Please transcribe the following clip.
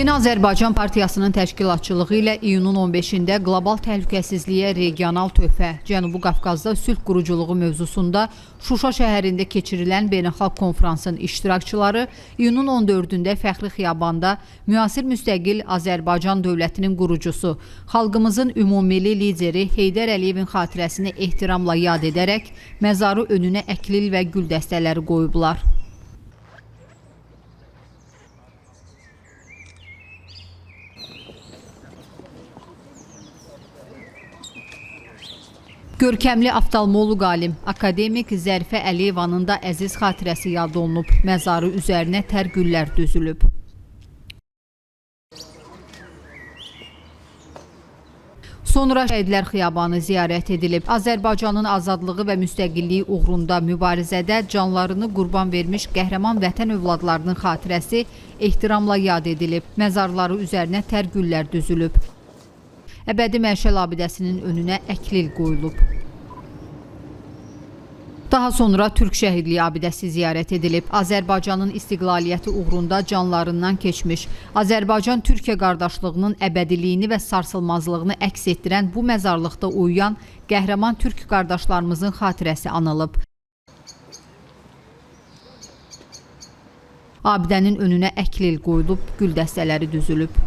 Yeni Azərbaycan Partiyasının təşkilatçılığı ilə iyunun 15-də qlobal təhlükəsizliyə regional töhfə, Cənubi Qafqazda sülh quruculuğu mövzusunda Şuşa şəhərində keçirilən beynəlxalq konfransın iştirakçıları iyunun 14-də Fəxri Xiyabanda müasir müstəqil Azərbaycan dövlətinin qurucusu, xalqımızın ümummilli lideri Heydər Əliyevin xatirəsini ehtiramla yad edərək məzarı önünə əklil və gül dəstələri qoyublar. Görkəmli oftalmoloq alim, akademik Zərifə Əliyevanın da əziz xatirəsi yad olunub. Məzarı üzərinə tər güllər düzülüb. Sonra Şəhidlər Xiyabanı ziyarət edilib. Azərbaycanın azadlığı və müstəqilliyi uğrunda mübarizədə canlarını qurban vermiş qəhrəman vətən övladlarının xatirəsi ehtiramla yad edilib. Məzarları üzərinə tər güllər düzülüb. Əbədi məşəl abidəsinin önünə əklil qoyulub. Daha sonra Türk şəhidliyi abidəsi ziyarət edilib. Azərbaycanın istiqlaliyyəti uğrunda canlarından keçmiş, Azərbaycan-Türkiyə qardaşlığının əbədiliyini və sarsılmazlığını əks etdirən bu məzarlıqda uyuyan qəhrəman türk qardaşlarımızın xatirəsi anılıb. Abidənin önünə əklil qoyulub, gül dəstələri düzülüb.